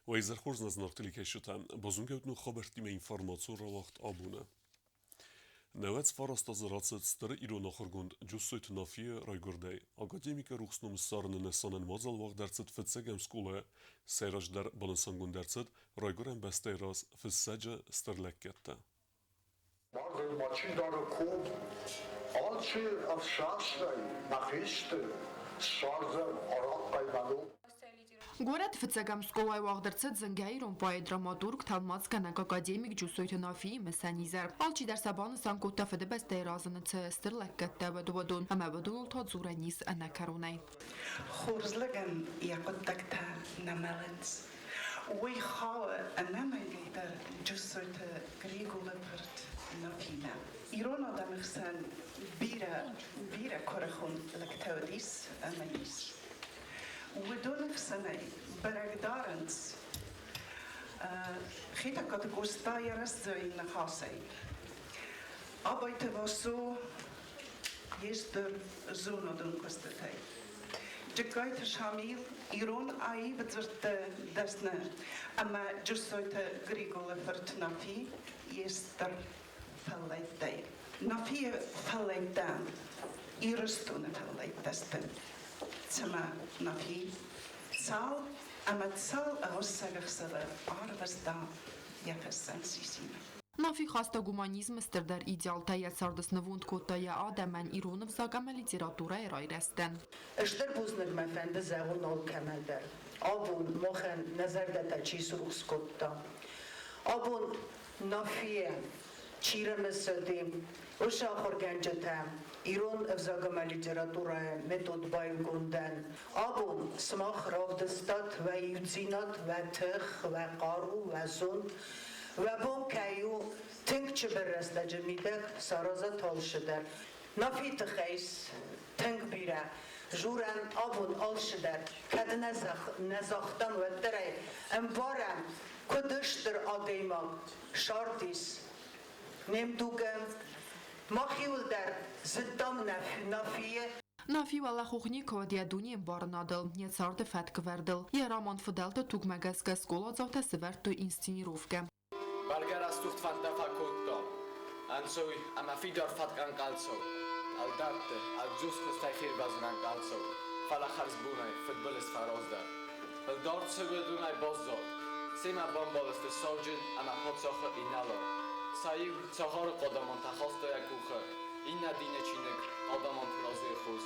Уӕ изӕр хорз нӕ зынаргъ телекӕсджытӕ! Базонгӕут ног хабӕрттимӕ информацион рауагъд абоны. 99 азы рацыд стыр ирон ахуыргонд Джуссойты Нафийы райгуырдӕй. Академикы рухс ном ссарыны нысанӕн мадзал уагъд ӕрцыд фыццӕгӕм скъолайы. Сӕйраджыдӕр банысангонд ӕрцыд райгуырӕн бӕстӕйы раз фыссӕджы стыр лӕггӕдтӕ. Мардыл ма чи дары ком, алчи ӕфсӕстӕй нӕ хисты ссардзӕн арахъхъӕй мӕ ном. Горӕты фыццӕгӕм скъолайы уагъд ӕрцыд зынгӕ ирон поэт, драматург, тӕлмацгӕнӕг, академик Джусойты Нафийы мысӕн изӕр. Алчидӕр сӕ банысан кодта Фыдыбӕстӕйы разыны цы стыр лӕггӕдтӕ уыд, уыдон, ӕмӕ уыдоныл та дзурӕн ис ӕнӕкӕронӕй. Хорз лӕгӕн йӕ хъуыддӕгтӕ нӕ мӕлынц. Уый хауы ӕнӕмӕнгӕйдӕр Джусойты Григолы фырт Нафимӕ. Ирон адӕмы хсӕн бирӕ, бирӕ куырыхон лӕгтӕ уыдис ӕмӕ ис. Уыдоны хсӕнӕй бӕрӕг дарынц Хетӕгкаты Къоста йӕ рӕстдзӕвин ныхасӕй. Абайты Васо йе стыр зонадон куыстытӕй. Джыккайты Шамил ирон аив дзырдты дӕсны ӕмӕ Джусойты Григолы фырт Нафи йе стыр фӕллӕйттӕй. Нафийы фӕллӕйттӕ Ирыстоны фӕллӕйттӕ сты. Цымӕ Нафи цал ӕмӕ цал ӕгъуыссӕг ӕхсӕвы арвыста йӕ фыссӕн сисимӕ? Нафи хаста гуманизмы стырдӕр идеалтӕ, йӕ царды снывонд кодта йӕ адӕмӕн ирон ӕвзаг ӕмӕ литературӕйы райрӕзтӕн. Стыр бузныг мӕ фӕнды зӕгъун алкӕмӕн дӕр. Абон махӕн нӕ зӕрдӕтӕ чи срухс кодта. Абон Нафийӕ чи рымысыди, уыцы ахуыргӕнджытӕ ирон ӕвзаг ӕмӕ литературӕйы метод баиугондӕн абон сымах равдыстат уӕ иудзинад, уӕ тых, уӕ хъару, уӕ зонд, уӕ бон кӕй у тынг чыбыр рӕстӕджы мидӕг саразат алцыдӕр. Нафийы тыххӕй ис тынг бирӕ журӕн абон алцыдӕр, кӕд нӕ загътам, уӕддӕр ӕй ӕмбарӕм, куыд стыр адӕймаг сардис не мдугӕн. Мах иуылдӕр зыдтам Нафийы. Нафи уӕлӕхох никуы йӕ дунеӕмбарынадыл, йӕ царды фӕткӕвӕрдыл. Йӕ роман «Фыдӕлты тугмӕ» гӕсгӕ скъоладзаутӕ сӕвӕрдтой инсценировкӕ. Бӕргӕ рӕстугъд фӕндтӕ фӕккодта, ӕнцой ӕма фидар фӕтк ӕнхъӕлцау, ӕлдӕртти, ӕдзусхузтӕй фервӕзун ӕнхъӕлцау, фалӕ хӕрзбонӕй фудбилиз фӕраздӕр. Ӕлдар цӕугӕдонӕй баззад, семӕ бамбалысты сауджын ӕма паддзахы инӕлар. Сӕ иу цагъары хъадамантӕ хаста йӕ къухы, иннӕ дины чиныг хъадаманты разыйы хос.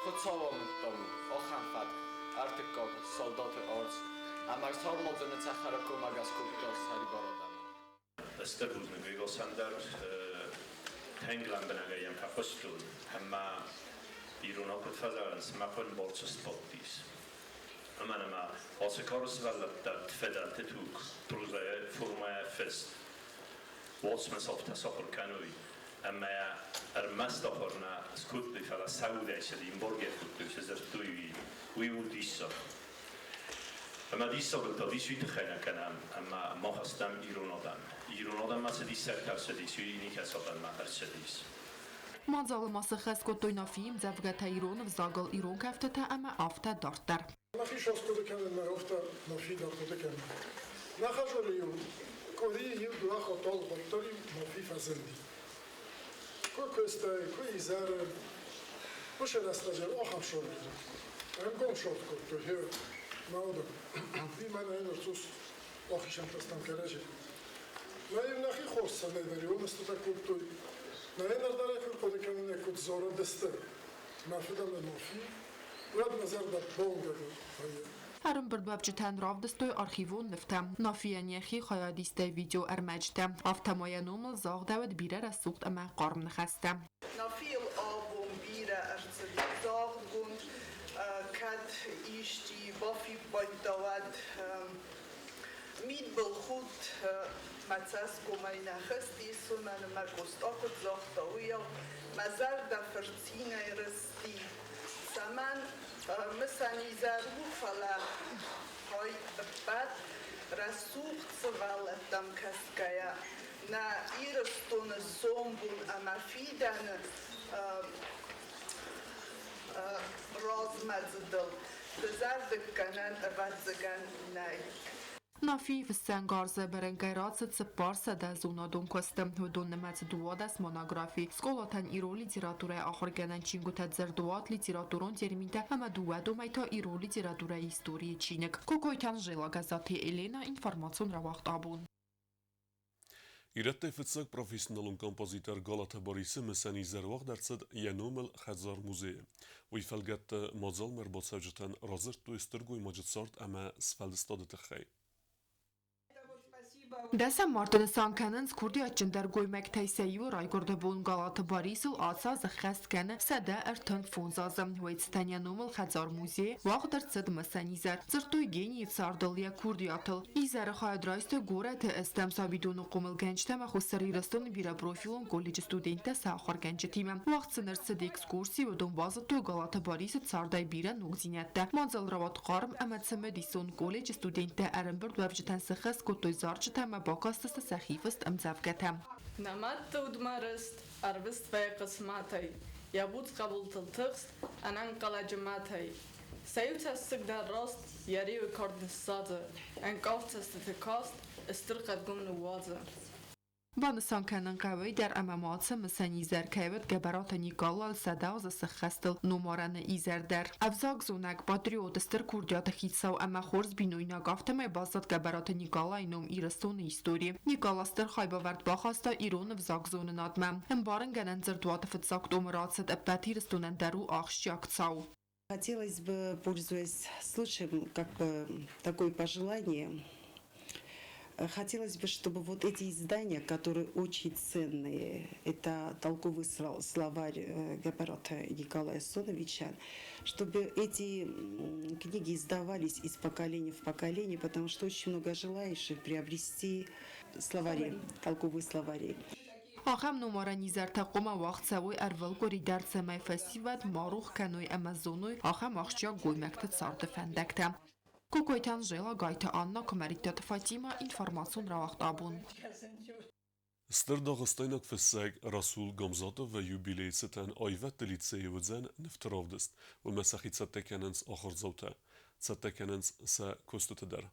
Хуыцау амыдта у ахӕм фӕтк, ӕртыккаг салдаты арц ӕмӕ сармадзаны цӕхӕры коммӕгӕс кодта сӕрибар адӕмӕн. Стыр бузныг Григосӕн дӕр, тынг лӕмбынӕгӕй йӕм фӕхъуыстон ӕмӕ иронау куыд фӕзӕгъынц, мӕ хъуын борцы сбадтис. Уымӕн ӕмӕ ацы кары сывӕллӕттӕ фыдӕлты туг прозӕйы формӕйӕ фыст уацмыс афтӕ сахуыр кӕной, ӕмӕ ӕрмӕст ахуыр нӕ скодтой, фӕлӕ сӕ удӕй цыди, ӕмбаргӕ кодтой, цы дзырдтой, уый. Уый у диссаг. Ӕмӕ диссагыл та дис уый тыххӕй нӕ кӕнӕм, ӕмӕ мах стӕм ирон адӕм. Ирон адӕммӕ цы диссӕгтӕ ӕрцыдис, уый никӕцы адӕммӕ ӕрцыдис. Мадзалы ма сыххӕст кодтой Нафийы ӕмдзӕвгӕтӕ ирон ӕвзагыл, ирон кӕфтытӕ ӕмӕ афтӕ дарддӕр. Нӕхи сахъхъуыды кӕнын мӕ афтӕ Нафи дӕр хъуыды кӕны. Нӕ хӕдзары-иу къуырийы иу дыууӕ хатты алыхатт дӕр-иу Нафи фӕзынди. Куы куыстӕй, куы изӕры, уыцы рӕстӕджы ахӕм сабитӕ ӕнгом сахъ кодтой, гъе, мӕ уыдон. Уый мӕнӕ ныр цъус ахизӕнтӕ стӕм кӕрӕдзи. Нӕ-иу нӕхи хорз цӕмӕйдӕр-иу ӕмыстытӕ кодтой. Нӕ ныр дӕр ӕй куыд хъуыды кӕнын, куыд зарыдысты мӕ фыд ӕмӕ Нафи, уӕд мӕ зӕрдӕ бауынгӕг вӕййы. Ӕрӕмбырдуӕвджытӕн равдыстой архивон нывтӕ, Нафийӕн йӕхи хайадистӕй видеоӕрмӕджытӕ, афтӕ ма йӕ номыл загъдӕуыд бирӕ рӕсугъд ӕмӕ хъарм ныхӕстӕ. Нафийыл абон бирӕ ӕрцыди загъдгонд, кӕд исчи бафиппайдта, уӕд мидбылхудт мӕ цӕсгомӕй нӕ хызтис, уымӕн ӕмӕ Къоста куыд загъта, уыйау мӕ зӕрдӕ фырцинӕй рызти. Цӕмӕн мысӕн изӕр у, фӕлӕ хай ӕппӕт рӕсугъд сывӕллӕттӕм кӕсгӕйӕ, нӕ Ирыстоны сомбон ӕмӕ фидӕны размӕдзыдыл дызӕрдыггӕнӕн ӕвӕццӕгӕн нӕй. Нафийы фыссӕнгарзы бӕрӕгӕй рацыд 400 зонадон куысты, уыдон нымӕцы 12 монографи, скъолатӕн ирон литературӕйы ахуыргӕнӕн чингуытӕ дзырдуат, литературон терминтӕ ӕмӕ дыууӕ домӕй та ирон литературӕйы историйы чиныг. Кокойты Анжела, Гӕззаты Елена, информацион рауагъд абон. Ирӕттӕй фыццаг профессионалон композитор Галаты Борисы мысӕн изӕр уагъд ӕрцыд йӕ номыл хӕдзар-музейы. Уый фӕлгӕтты мадзалмӕ ӕрбацӕуджытӕн радзырдтой стыр гоймаджы цард ӕмӕ сфӕлдыстады тыххӕй. Дӕсӕм марты нысан кӕнынц курдиатджындӕр гоймӕгтӕй сӕ иуы райгуырды бон. Галаты Барисыл ацы аз ӕххӕст кӕны 135 азы. Уӕйцытӕн йӕ номыл хӕдзар-музейы уагъд ӕрцыд мысӕн изӕр. Дзырдтой генийы цардыл, йӕ курдиатыл. Изӕры хайад райстой горӕты ӕстӕм сабидоны хъомылгӕнджытӕ ӕмӕ Хуссар Ирыстоны бирӕпрофилон колледжы студенттӕ сӕ ахуыргӕнджытимӕ. Уагъд сын ӕрцыд экскурси, уыдон базыдтой Галаты Барисы цардӕй бирӕ ногдзинӕдтӕ. Мадзал рауад хъарм ӕмӕ цымыдисон. Колледжы студенттӕ ӕрӕмбырдуӕвджытӕн сыххӕст кодтой зарджытӕ ӕмӕ бакастысты сӕхи фыст ӕмдзӕвгӕтӕ. Нӕ мӕдты удмӕ рыст, ӕрвыст вӕййы хъысмӕтӕй, Йӕ буц хъӕбултыл тыхст, ӕнӕнхъӕлӕджы мӕтӕй. Сӕ иу цӕссыг дӕр раст йӕ риуы кард ныссадзы, Ӕнкъард цӕстыты каст ыстыр хъӕдгом ныууадзы. Банысан кӕнын хъӕуы дӕр ӕмӕ ма ацы мысӕн изӕр кӕй уыд Гӕбӕраты Никъалайы 100 азы сыххӕстыл номарӕны изӕр дӕр. Ӕвзагзонӕг, патриот, стыр курдиаты хицау ӕмӕ хорз бинойнаг афтӕмӕй баззад Гӕбӕраты Никъалайы ном Ирыстоны историйы. Никъала стыр хайбавӕрд бахаста ирон ӕвзагзонынадмӕ. Ӕмбарынгӕнӕн дзырдуаты фыццаг томы рацыд ӕппӕт Ирыстонӕн дӕр у ахсджиаг цау. Хотелось бы, пользуясь случаем, как бы такое пожелание, хотелось бы, чтобы вот эти издания, которые очень ценные, это толковый словарь Гапарата Николая Соновича, чтобы эти книги издавались из поколения в поколение, потому что очень много желающих приобрести словари, толковые словари. Ахӕм номарӕн изӕртӕ хъуамӕ уагъд цӕуой ӕрвылкъуыри дӕр, цӕмӕй фӕсивӕд ма рох кӕной ӕмӕ зоной ахӕм ахсджиаг гоймӕгты царды фӕндӕгтӕ. Кокойты Анжела, Гайты Анна, Куымӕридтаты Фатимӕ, информацион рауагъд абон. Стыр дагъыстайнаг фыссӕг Расул Гамзатовы юбилейы цытӕн аивӕдты лицейы уыдзӕн нывты равдыст. Уымӕ сӕхи цӕттӕ кӕнынц ахуырдзаутӕ. Цӕттӕ кӕнынц сӕ куыстыты дӕр.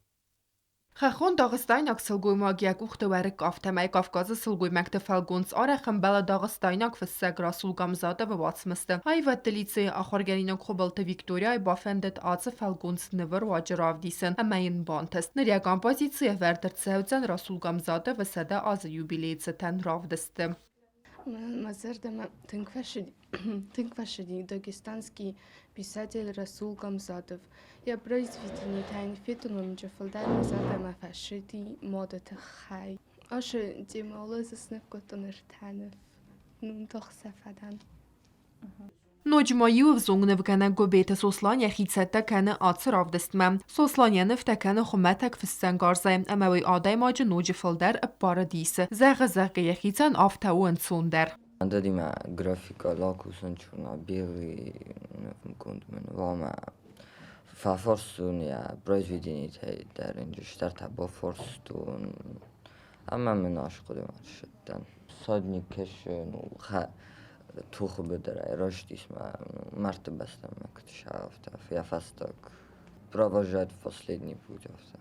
Хӕххон дагъыстайнаг сылгоймаг йӕ къухты уӕрыкк, афтӕмӕй Кавказы сылгоймӕгты фӕлгонц арӕх ӕмбӕлы дагъыстайнаг фыссӕг Расул Гамзатовы уацмысты. Аивӕдты лицейы ахуыргӕнинаг Хуыбылты Викторияйы бафӕндыд ацы фӕлгонц нывы руаджы равдисын ӕмӕ йын бантыст. Ныр йӕ композици ӕвӕрд ӕрцӕудзӕн Расул Гамзатовы 100 азы юбилейы цытӕн равдысты. Мӕ зӕрдӕмӕ тынг фӕцыди дагестанский писатель Расул Гамзатов. Йӕ произведенитӕ йын федтон, фылдӕр мӕ зӕрдӕмӕ фӕцыди моды тыххӕй. Ацы темӕйыл ӕз сныв кодтон ӕртӕ ныв, ну, тох сӕ фӕдӕн. Ноджы ма иу ӕвзонг нывгӕнӕг Гуыбеты Сослан йӕхи цӕттӕ кӕны ацы равдыстмӕ. Сослан йӕ нывтӕ кӕны хуымӕтӕг фыссӕнгарзӕй ӕмӕ уый адӕймаджы ноджы фылдӕр ӕппары дисы. Зӕгъы, зӕгъгӕ, йӕхицӕн афтӕ у ӕнцондӕр. Андадимӕ графика лакусын черно-белый нывгонд мын вамӕ фӕфарстон йӕ произведенитӕй дӕр ӕнджыстӕртӕ бафарстон ӕмӕ мын асхъуыдымӕ ссыдтӕн. Садник кӕсы, ну, тохы быдырӕй растис мӕ мӕрдты бӕстӕмӕ куыд сӕфта, йӕ фӕстаг провожать в последний путь афтӕ.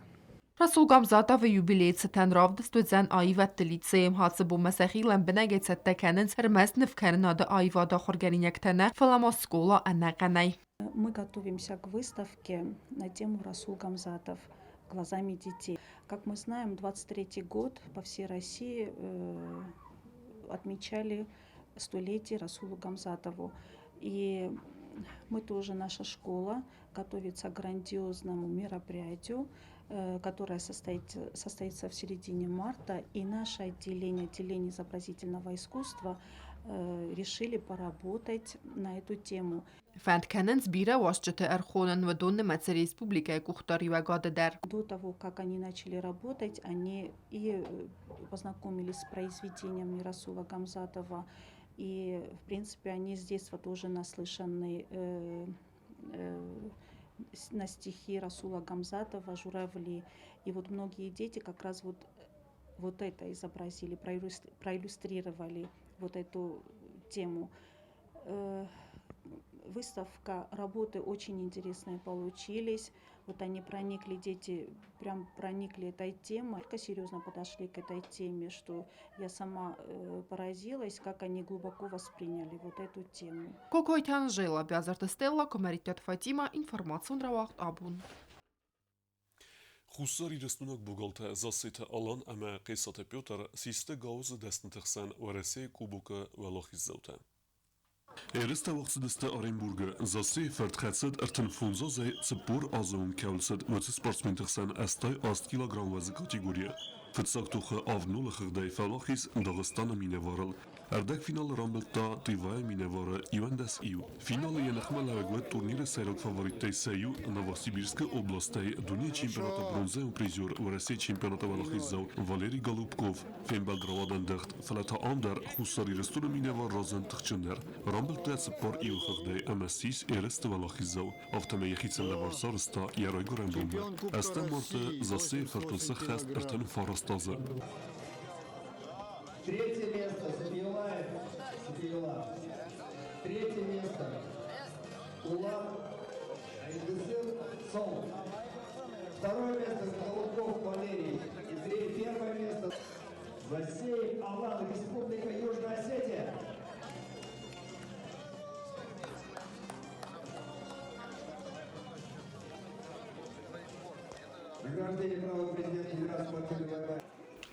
Расул Гамзатовы юбилейы цытӕн равдыст уыдзӕн аивӕдты лицейы. Ацы бонмӕ сӕхи лӕмбынӕгӕй цӕттӕ кӕнынц ӕрмӕст нывкӕнынады аивады ахуыргӕнинӕгтӕ нӕ, фӕлӕ ма скъола ӕнӕхъӕнӕй. Мы готовимся к выставке на тему Расул Гамзатов глазами детей. Как мы знаем, 23 год по всей России отмечали столетие Расулу Гамзатову. И мы тоже, наша школа, готовится к грандиозному мероприятию, которое состоится в середине марта. И наше отделение, отделение изобразительного искусства, решили поработать на эту тему. Фӕнд кӕнынц бирӕ уазджыты ӕрхонын, уыдон нымӕцы республикӕйы къухдариуӕгады дӕр. До того, как они начали работать, они и познакомились с произведениями Расула Гамзатова, и, в принципе, они с детства тоже наслышаны на стихи Расула Гамзатова «Журавли». И вот многие дети как раз вот это изобразили, проиллюстрировали вот эту тему. Выставка, работы очень интересные получились. Вот они проникли, дети прям проникли этой темой, серьезно подошли к этой теме, что я сама поразилась, как они глубоко восприняли вот эту тему. Кокойты Анжела, Бязарты Стелла, Кумӕридтаты Фатима, информацион рауагъд Абон. Хуссар Ирыстойнаг богалтӕ Зассеты Алан ӕмӕ Хъесаты Петр систы гауызы дӕсныты хсӕн Уӕрӕсейы Кубокы уӕлахиздзаутӕ. Ерыстӕ уагъд цыдысты Оренбургы. Зассейы фырт хӕцыд 35 азӕй 40 азы онг кӕуыл цыд, уыцы спортсменты хсӕн 88 килограмм уӕзы категорийы. Фыццаг тохы 7-0 хыгъдӕй фӕуӕлахиз Дагъыстаны минӕварыл. Ӕрдӕгфиналы рамбылдта Тывайы минӕвары 11-иу. Финалы йӕ ныхмӕлӕууӕг уыд турниры сӕйраг фавориттӕй сӕ иу, Новосибирскы областӕй дунейы чемпионаты бронзӕйон призер, Уӕрӕсейы чемпионаты уӕлахиздзау Валерий Голубков. Фембӕлд рауад ӕндӕгъд, фӕлӕ та ам дӕр Хуссар Ирыстоны минӕвар разынд тыхджындӕр. Рамбылдта 4-иу хыгъдӕй ӕмӕ ссис ерысты уӕлахиздзау. Афтӕмӕй йӕхицӕн лӕвар сарӕзта йӕ райгуырӕн бонмӕ. Ӕстӕм марты Зассейы фыртыл сӕххӕст 39 азы. Третье место Сапиулаев Сапиула. Третье место Улан Айдысыр Сол. Второе место Голубков Валерий. И первое место Засеев Алан, Республика Южная Осетия. Награждение права президента Федерации спортивной борьбы.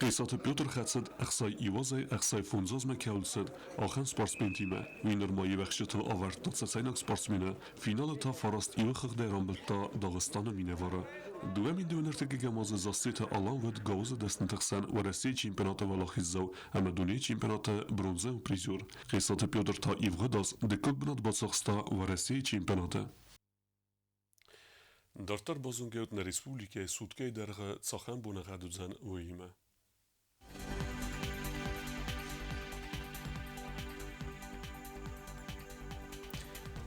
Хъесаты Петр хӕцыд 61 азӕй 65 азмӕ кӕуыл цыд, ахӕм спортсментимӕ. Уый нырма йе вӕхсджытыл авӕрдта цӕцӕйнаг спортсмены, финалы та 9-иу хыгъдӕй рамбылдта Дагъыстаны минӕвары. 2021 азы Зассеты Алан уыд гауызы дӕсныты хсӕн Уӕрӕсейы чемпионаты уӕлахиздзау ӕмӕ дунейы чемпионаты бронзӕйон призер. Хъесаты Петр та ивгъуыд аз дыккаг бынат бацахста Уӕрӕсейы чемпионаты. Дарддӕр базонгӕ ут нӕ республикӕйы суткӕйы дӕргъы цахӕм боныгъӕд уыдзӕн, уыимӕ.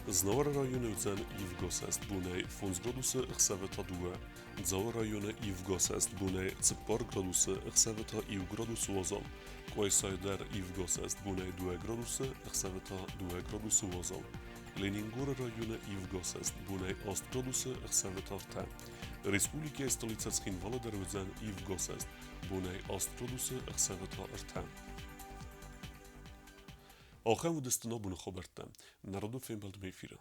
Знауыры районы уыдзӕн ивгӕсӕст бонӕй 5 градусы, ӕхсӕвы та 2. Дзауы районы ивгӕсӕст бонӕй 4 градусы, ӕхсӕвы та 1 градус уазал. Къуайсайы дӕр ивгӕсӕст бонӕй 2 градусы, ӕхсӕвы та 2 градусы уазал. Ленингоры районы ивгӕсӕст бонӕй 8 градусы, ӕхсӕвы та 3. Республикӕйы столицӕ Цхинвалы дӕр уыдзӕн ивгӕсӕст бонӕй 8 градусы, ӕхсӕвы та 3. Ахӕм уыдысты нӕ абоны хабӕрттӕ. Нӕ радон фембӕлдмӕ эфиры.